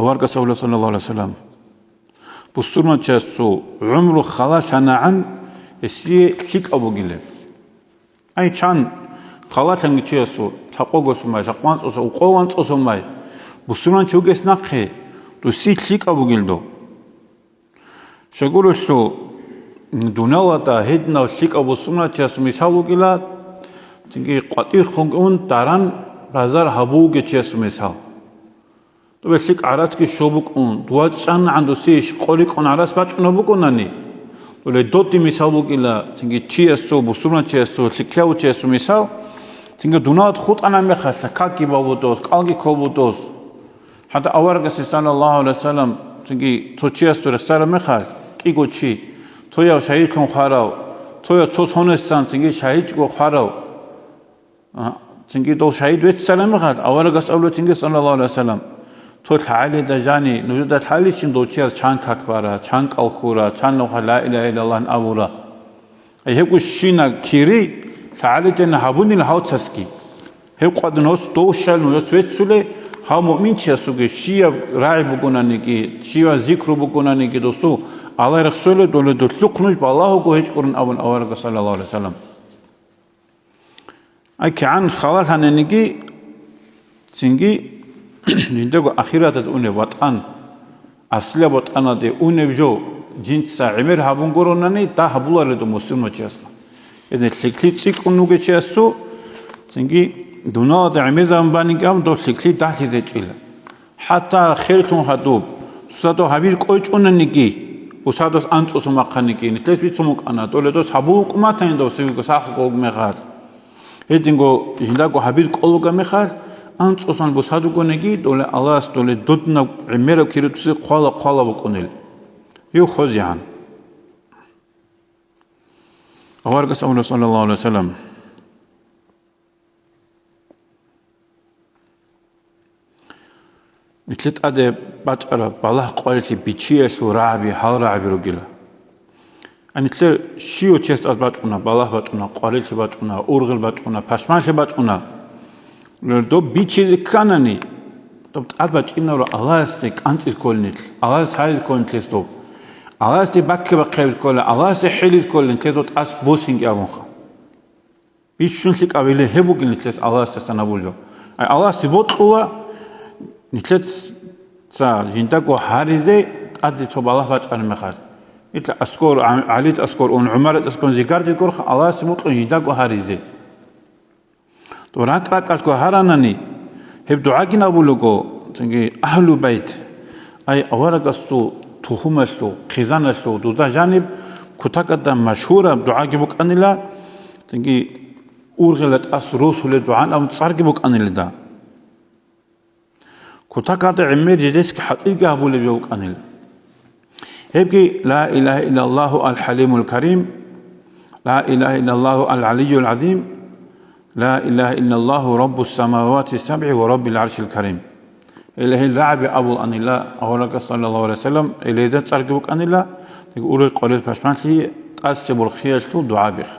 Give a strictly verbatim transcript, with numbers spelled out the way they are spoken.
Аварагас абула, саллаллагьу гӀалайгьи вассалам, бусурманчиясул гӀумру халалъанагӀан гьесие лъикӀаб бугилеб. Ай, чан халалъанги чиясул, лъакъого сумай, лъакъванцӀоса, укъованцӀосумай, бусурманчи вугес нахъе, досие лъикӀаб бугилдо. Щайгурелъул, дуниялада гьединав лъикӀав бусурманчиясул мисал вугила, цинги къватӀирхъун ун даран базар гьабувги чиясул мисал. Тубе лъикӀ гӀарацги що букӀун, дувацӀ чӀанагӀан досие иш къорикӀун гӀарац бачӀунаб букӀунани, туле доти мисал вугила, цинги чиясул, бусурманчиясул, лъикӀлъавучиясул мисал, цинги дуниялат хутӀана мехалъ, какги бавудос, кӀалги кколбудос. ХӀатта аварагасде, саллаллагьу гӀалайгьи вассалам, цинги цо чиясул рехсараб мехалъ, кӀиго чи, цояв шагьидлъун хварав, цояв цо сонессан цинги шагьидчӀго хварав. А, цинги дол шагьид веццараб мехалъ, аварагас абула цинги, саллаллагьу гӀалайгьи вассалам, цо лъагӀалида жани, нужеда лъалищин дов чияс чан как бара, чан кӀал ккура, чан нухалъ ла илагьа иллаллагь абура. Гьебго щинаб кири лъагӀалидани гьабунил гьавцасги. Гьеб къватӀун гьос дов щай нужец веццулей, гьав муъминчиясулги щияб рагӀи бугонаниги, щияб зикру бугонаниги досул, Аллагь рехсолеб доле долъухъ нуж балагьуго гьечӀгурун абун аварагас, саллаллагьу гӀалайгьи вассалам. Ай кигӀан халал гьаниниги, цинги жиндаго ахираталъ унеб ватӀан, аслияб ватӀаналде унеб жо жинца гӀемер гьабун гуронани, дагь гьабуларедо мусульманчиясда. Гьедин лъикӀлъи цӀикӀкӀун вугев чиясул, цинги дуниялалда гӀемер заман банигӀан дов лъикӀлъи дагьлъизечӀила. ХӀатта херлъун хадуб, бусадав гьабир кӀойчӀунаниги, бусадас анцӀусун бахъаниги, нилъер бицун букӀана, доле дос гьабул вукӀуматани дов сивго сахго вугмехалъ. Гьединго жиндаго гьабир кӀолуга мехалъ, анцӀусан бусад вугониги, доле Аллагьас доле дуднаб гӀемераб кирутусе хъвала-хъвала букӀунел. Гьев хозегӀан. Аварагас абуна, саллаллагьу гӀалайгьи вассалам, Нилъер тӀаде бачӀараб балагь къварилъи бичиялъул рагӀаби, гьал рагӀаби ругила. А нилъер щив чияс тӀад бачӀуна, балагь бачӀуна, къварилъи бачӀуна, ургъел бачӀуна, пашманлъи бачӀуна. Доб бичизе кканани, доб тӀад бачӀинавра Аллагьасде кӀанцӀиз кколин нилъ, Аллагьас гьариз кколин нилъес доб. Аллагьасде бакке-бахъиябиз ккола, Аллагьасде хӀилиз кколин нилъер доб тӀас босинги абунха. Бищун лъикӀаб гьеле гьеб бугин нилъес Аллагьасдасан гьабул жо. Ай Аллагьасе бокьула нилъеца жиндаго гьаризе тӀаде цо балагь бачӀараб мехалъ. Нилъ аскор, ГӀа-, ГӀалид аскор ун, ГӀумарат аскор зигардил горха Аллагьасе бокьун жиндаго гьаризе. То ракӀ-ракӀалъго гьаранани, гьеб дугӀагин абулаго, цинги агьлу байт, ай аварагасул тухумалъул, хъизаналъул дуда жаниб кутакада машгьураб дугӀаги букӀанила, цинги ургъела тӀас росулел дугӀан абун цӀарги букӀанилда. Кутакада гӀемер жидесги хӀатӀирги гьабулеб букӀанила. Гьебги: لا إله إلا الله الحليم الكريم، لا إله إلا الله العلي العظيم، لا إله إلا الله رب السماوات السبع ورب العرش الكريم. Гьеле гьел рагӀаби абуланила аварагас, саллаллагьу гӀалайгьи вассалам, гьеледа цӀарги букӀанила, ургъел къварил пашманлъи тӀасебурхиялъул дугӀабихъ.